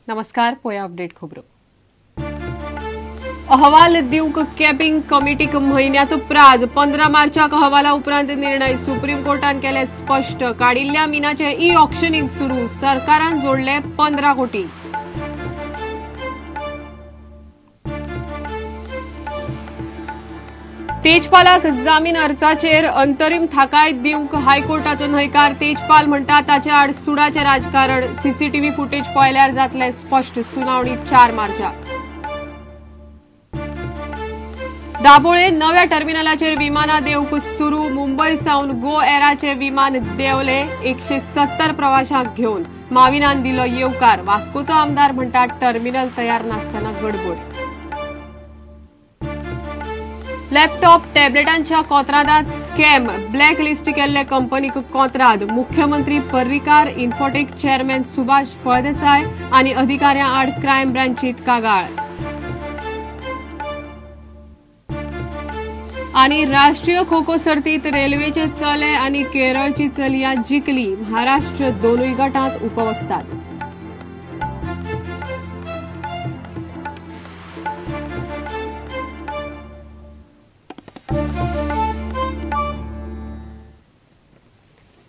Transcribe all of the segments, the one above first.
नमस्कार, पोया अपडेट खबरो. अहवाल दिवंक कॅपिंग कमिटीक म्हयन्याचो प्राज. 15 मार्चाक अहवाला उपरांत निर्णय. सुप्रीम कोर्टान केले स्पश्ट. काडिल्ल्या मिनाचे ई ऑक्शनिंग सुरू. सरकारान जोडले 15 कोटी. तेजपालाक जामीन अर्जाचेर अंतरीम थाकाय दिवंक हायकोर्टाचो न्हयकार. तेजपाल म्हणटा ताचे आड सुडाचें राजकारण. सीसीटीव्ही फुटेज पळयल्यार जातलें स्पश्ट. सुनावणी 4 मार्चाक. दाबोळे नव्या टर्मिनलाचेर विमानां देंवक सुरू. मुंबय सावन गो एराचे विमान देंवले 170 प्रवाशांक घेवन. माविनान दिलो येवकार. वास्कोचो आमदार म्हणटा टर्मिनल तयार नासतना गडबड. लॅपटॉप टॅबलेटांच्या कोंत्रादांत स्कॅम. ब्लॅक लिस्ट केल्ले कंपनीक कोंत्राद. मुख्यमंत्री पर्रीकार, इन्फोटेक चेअरमॅन सुभाष फळदेसाय आनी अधिकाऱ्यां आड क्रायम ब्रांचीत कागाळ. आनी राष्ट्रीय खो खो सर्तीत रेल्वेचे चले आनी केरळची चलयां जिखली. महाराष्ट्र दोनूय गटांत उपवसतात.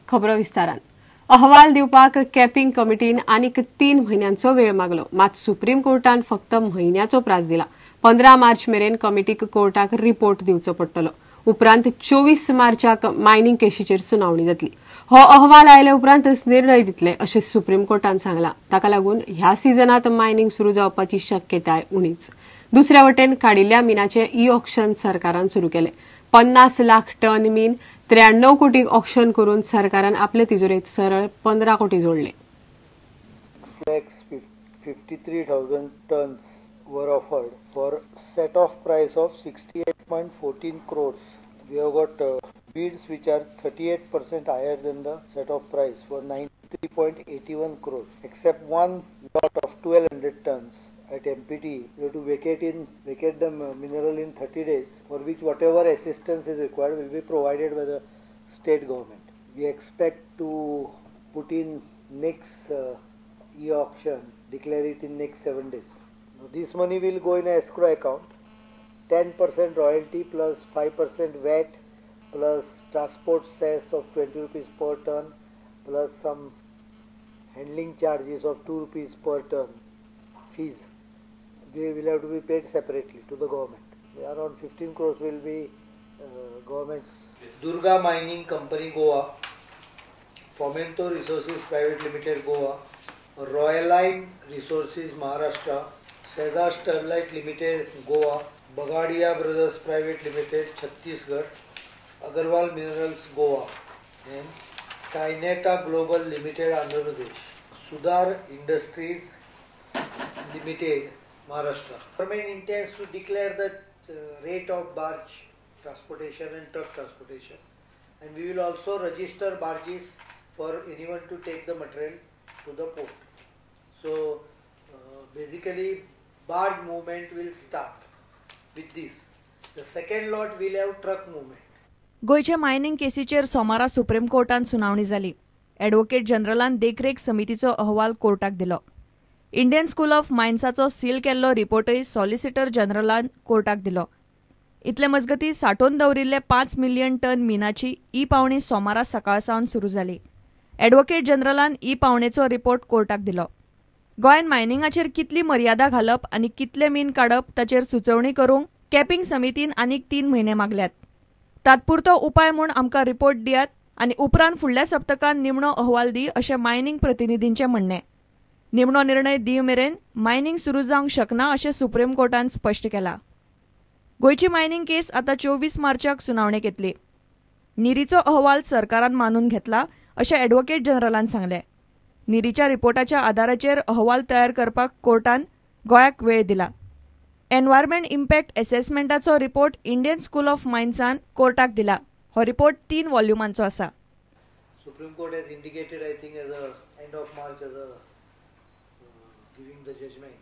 खबरो विस्तारान. अहवाल दिवपाक कॅपिंग कमिटीन आनीक 3 म्हयन्यांचो वेळ मागलो. मात सुप्रीम कोर्टान फक्त म्हयन्याचो प्रास दिला. 15 मार्च मेरेन कमिटीक कोर्टाक रिपोर्ट दिवचो पडटलो. उपरांत 24 मार्चाक मायनिंग केशीचेर सुनावणी जातली. हो अहवाल आयले उपरांतच निर्णय दितले अशें सुप्रीम कोर्टान सांगलां. ताका लागून ह्या सिजनांत मायनिंग सुरू जावपाची शक्यताय उणीच. दुसऱ्या वटेन काडिल्ल्या मिनाचें ई ऑक्शन सरकारान सुरू केलें. 50 लाख टन मीन 93 कोटी ऑक्शन करून सरकारान आपले तिजोरेंत सरळ 15 कोटी जोडले. 6,53,000 tons were offered for set off price of 68.14 crores. We have got bids which are 38% higher than the set off price for 93.81 crores, except one lot of 1200 tons at MPT. We have to vacate the mineral in 30 days, for which whatever assistance is required will be provided by the state government. We expect to put in next e-auction, declare it in next 7 days. Now, this money will go in a escrow account, 10% royalty plus 5% VAT plus transport cess of 20 rupees per ton plus some handling charges of 2 rupees per ton fees. They will have to be paid separately to the government. Around 15 crores will be government's. Durga Mining Company Goa, Fomento Resources Private Limited Goa, Royaline Resources Maharashtra, Seza Sterlite Limited Goa, Bagadia Brothers Private Limited Chhattisgarh, Agarwal Minerals Goa, and Kineta Global Limited Andhra Pradesh, Sudhar Industries Limited Maharashtra. Government intends to declare the rate of barge transportation and truck transportation, and we will also register barges for anyone to take the material to the port. So basically barge movement will start with this. The second lot will have truck movement. गोंयचे mining केसीचेर सोमारा supreme कोर्टान सुनावणी जाली. Advocate जनरलान देखरेख समितीचो अहवाल कोर्टाक दिलो. Indian school of मायन्साचो seal केल्लो रिपोर्टय solicitor जनरलान कोर्टाक दिलो. इतले मजगती साठोवन दवरिल्ले 5 मिलियन टन मिनाची ई पावणी सोमारा सकाळ सावन सुरू जाली. ॲडव्होकेट जनरलान ई पावणेचो रिपोर्ट कोर्टाक दिलो. गोंयान मायनिंगाचेर कितली मर्यादा घालप आनी कितले मीन काडप ताचेर सुचोवणी करूंक कॅपिंग समितीन आनीक 3 म्हयने मागल्यात. तात्पुरतो उपाय म्हूण आमकां रिपोर्ट दियात आनी उपरांत फुडल्या सप्तकान निमणो अहवाल दी अशें मायनिंग प्रतिनिधींचें म्हणणें. निमणो निर्णय दी मेरेन मायनिंग सुरू जावंक शकना अशें सुप्रीम कोर्टान स्पश्ट केलां. गोंयची मायनिंग केस आतां 24 मार्चाक सुनावणेक येतली. निरीचो अहवाल सरकारान मानून घेतला अशें ॲडव्होकेट जनरलान सांगलें. निरीच्या रिपोर्टाच्या आदाराचेर अहवाल तयार करपाक कोर्टान गोंयाक वेळ दिला. एनवायरमेंट इम्पॅक्ट एसेसमेंटाचो रिपोर्ट इंडियन स्कूल ऑफ मायन्सान कोर्टाक दिला. हो रिपोर्ट 3 वॉल्युमांचो आसा. Supreme Court has indicated, I think, as a end of March as a giving the judgment.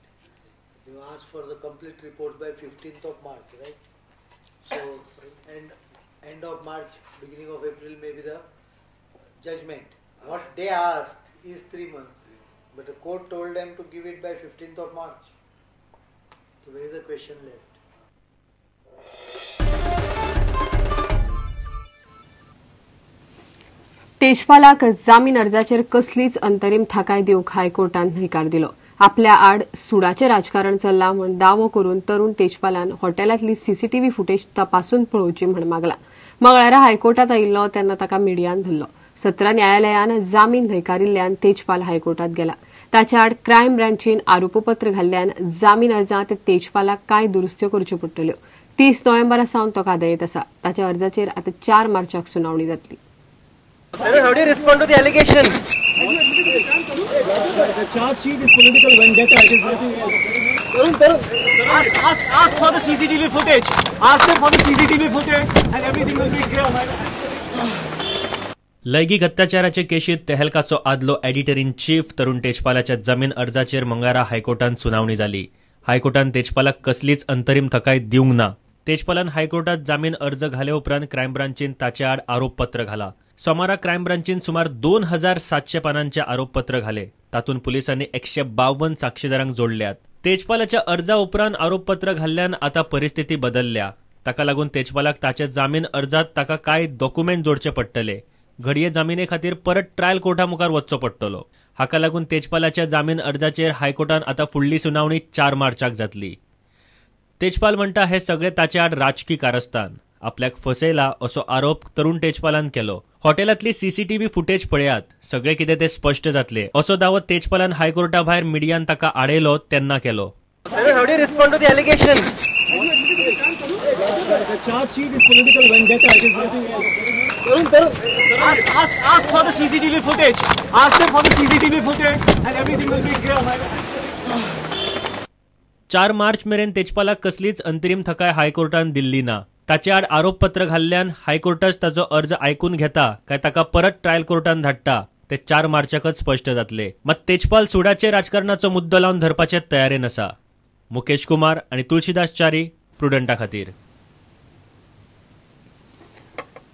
They asked for the complete report by 15th of March, right? So, and end of March, beginning of April may be the judgment. What they asked is 3 months. But the court told them to give it by 15th of March. So where is the question left? तेजपालाक जामीन अर्जाचेर कसलीच अंतरीम थाकाय दिवंक हायकोर्टान न्हयकार दिलो. आपल्या आड सुडाचें राजकारण चल्लां म्हूण दावो करून तरुण तेजपालान हॉटेलांतली सीसीटीव्ही फुटेज तपासून पळोवची म्हूण मागला. मंगळारा हायकोर्टात आयिल्लो तेन्ना ताका मिडियान धरलो. 17 न्यायालयान जामीन न्हयकारिल्ल्यान तेजपाल हायकोर्टात गेला. ताच्या आड क्रायम ब्रांचीन आरोपपत्र घाल्ल्यान जामीन अर्जांत तेजपालाक कांय दुरुस्त्यो करच्यो पडटल्यो. 30 नोव्हेंबरा सावन तो कादयेंत आसा. ताच्या अर्जाचेर आतां 4 मार्चाक सुनावणी जातली. How do you respond to the allegations? The charge sheet is political vendetta. It is nothing else. Tarun. Ask for the CCTV footage. Ask them for the CCTV footage, and everything will be clear. लैंगिक अत्याचाराचे केशीत तेहलकाचो आदलो editor in chief तरुण तेजपालाच्या जमीन अर्जाचेर मंगळारा हायकोर्टान सुनावणी जाली. हायकोर्टान तेजपालाक कसलीच अंतरीम थकाय दिवंक ना. तेजपालान हायकोर्टात जामीन अर्ज घाले उपरांत क्रायम ब्रांचीन ताचे आड आरोपपत्र घाला. सोमारा क्रायम ब्रांचीन सुमार 2700 पानांचे आरोपपत्र घाले. तातूंत पुलिसांनी 152 साक्षीदारांक जोडल्यात. तेजपालाच्या अर्जा उपरांत आरोपपत्र घाल्ल्यान आतां परिस्थिती बदलल्या. ताका लागून तेजपालाक ताच्या जामीन अर्जात ताका कांय डॉक्युमेंट जोडचे पडटले. घडये जामिने खातीर परत ट्रायल कोर्टा मुखार वचचो पडटलो. हाका लागून तेजपालाच्या जामीन अर्जाचेर हायकोर्टान आतां फुडली सुनावणी 4 मार्चाक जातली. तेजपाल म्हणटा हे सगळे ताचे आड राजकी कारस्थान, आपल्याक फसयला असो आरोप तरुण तेजपालान केलो. हॉटेलांतली सीसीटीव्ही फुटेज पळयात, सगळे कितें ते स्पश्ट जातले असो दावो तेजपालान हायकोर्टा भायर मिडियान ताका आडयलो तेन्ना केलो. How do you respond to the allegations? The charge sheet is political vendetta. It is nothing else. Tarun. Ask for the CCTV footage. Ask them for the CCTV footage, and everything will be clear. 4 मार्च मेरेन तेजपालाक कसलीच अंतरीम थकाय हायकोर्टान दिल्ली ना. ताचे आड आरोपपत्र घाल्ल्यान हायकोर्टाच ताचो अर्ज आयकून घेता काय ताका परत ट्रायल कोर्टान धाडटा ते 4 मार्चाकच स्पश्ट जातले. मात तेजपाल सुडाचे राजकारणाचो मुद्दो लावन धरपाचे तयारेन आसा. मुकेश कुमार आनी तुळशीदास च्यारी, प्रुडंटा खातीर.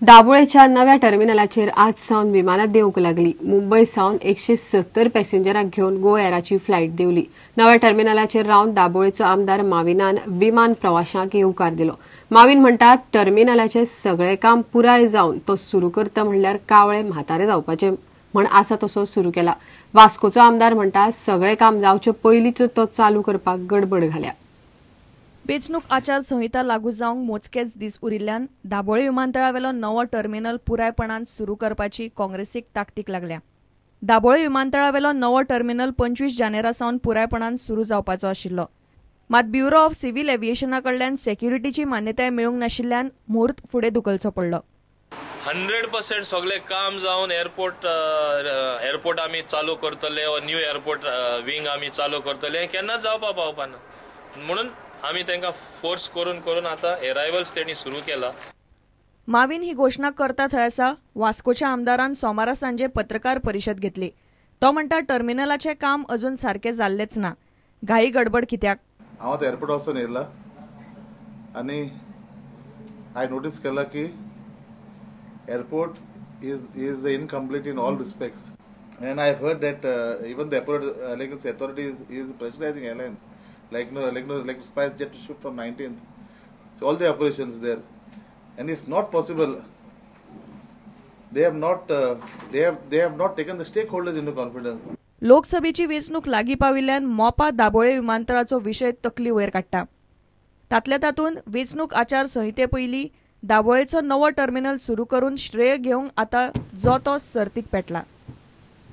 दाबोळेच्या नव्या टर्मिनलाचेर आज सावन विमानां देंवंक लागली. मुंबय सावन 170 पॅसेंजरांक घेवन गो एराची फ्लायट देंवली. नव्या टर्मिनलाचेर रावन दाबोळेचो आमदार माविनान विमान प्रवाशांक येवकार दिलो. माविन म्हणटात टर्मिनलाचें सगळें काम पुराय जावन तो सुरू करता म्हणल्यार कावळे म्हातारे जावपाचे म्हण आसा तसो सुरू केला. वास्कोचो आमदार म्हणटा सगळें काम जावचे पयलींच तो चालू करपाक गडबड घाल्या. वेंचणूक आचारसंहिता लागू जावंक मोजकेच दीस उरिल्ल्यान दाबोळे विमानतळावेलो नवो टर्मिनल पुरायपणान सुरू करपाची काँग्रेसीक ताकतीक लागल्या. दाबोळे विमानतळावेलो नवो टर्मिनल 25 जानेरा सावन पुरायपणान सुरू जावपाचो आशिल्लो. मात ब्युरो ऑफ सिव्हिल एव्हिएशना कडल्यान सेक्युरिटीची मान्यताय मेळूंक नाशिल्ल्यान म्हूर्त फुडें धुकलचो पडलो. 100% सगळे काम जावन एअरपोर्ट आमी चालू करतले वा न्यू एअरपोर्ट विंग आमी चालू करतले केन्नाच जावपा पावपाना म्हणून आमी तांकां फोर्स करून करून आतां एरायवल्स तेणी सुरू केला. माविन ही घोशणा करता थंय आसा वास्कोच्या आमदारान सोमारा सांजे पत्रकार परिशद घेतली. तो म्हणटा टर्मिनलाचें काम अजून सारकें जाल्लेंच ना, घाई गडबड कित्याक? हांव आतां एअरपोर्ट वचून येयला आनी हांवें नोटीस केला की airport is the incomplete in all respects. And I heard that even the airport authority is pressurising airlines like SpiceJet to shift from 19th. So all the operations there, and it's not possible. They have not taken the stakeholders into confidence. लोकसभेची वेंचणूक लागीं पाविल्ल्यान मोपा दाबोळे विमानतळाचो विशय तकली वयर काडटा. तातल्या तातूंत वेंचणूक आचार संहिते पयलीं दाबोळेचो नवो टर्मिनल सुरू करून श्रेय घेवंक आतां जो तो सर्तीक पेटला.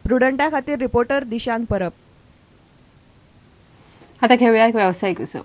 प्रुडंटा खातीर रिपोर्टर दिशांत परब. आता घेऊया एक व्यावसायिक विसव.